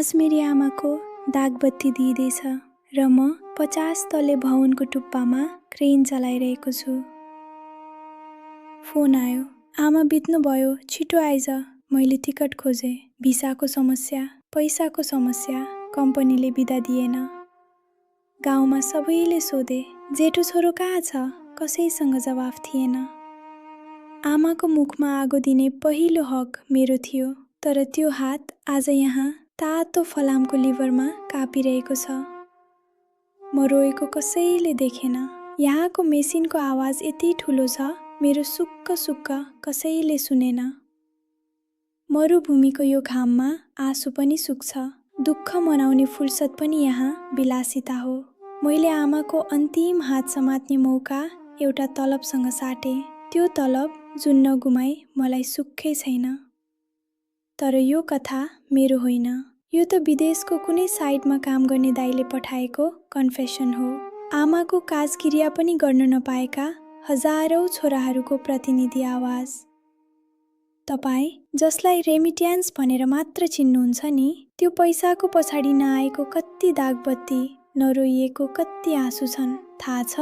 आज मेरी आमाको दागबत्ती दिइँदैछ र म 50 तले भवनको टुप्पामा क्रेन चलाइरहेको छु। फोन आयो। आमा बित्नुभयो, छिटो आइज। मैले टिकट खोजेँ। भिसाको समस्या, पैसाको समस्या, कम्पनीले बिदा दिएन। गाउँमा सबैले सोधे, जेठो छोरो कहाँ छ? कसैसँग जवाफ थिएन। आमाको मुखमा आगो दिने पहिलो हक मेरो थियो, तर त्यो हात आज यहाँ तातो फलामको लिभरमा कापिरहेको छ। म रोएको कसैले देखेन। यहाँको मेसिनको आवाज यति ठुलो छ, मेरो सुक्क सुक्क कसैले सुनेन। मरुभूमिको यो घाममा आँसु पनि सुक्छ। दुःख मनाउने फुर्सद पनि यहाँ विलासिता हो। मैले आमाको अन्तिम हात समात्ने मौका एउटा तलबसँग साटे। त्यो तलब जुन नगुमाई मलाई सुखै छैन। तर यो कथा मेरो होइन। यो त विदेशको कुनै साइटमा काम गर्ने दाइले पठाएको कन्फेसन हो। आमाको काजक्रिया पनि गर्न नपाएका हजारौं छोराहरूको प्रतिनिधि आवाज। तपाईँ जसलाई रेमिट्यान्स भनेर मात्र चिन्नुहुन्छ नि, त्यो पैसाको पछाडि नआएको कति दागबत्ती, नरोइएको कति आँसु छन् थाहा छ?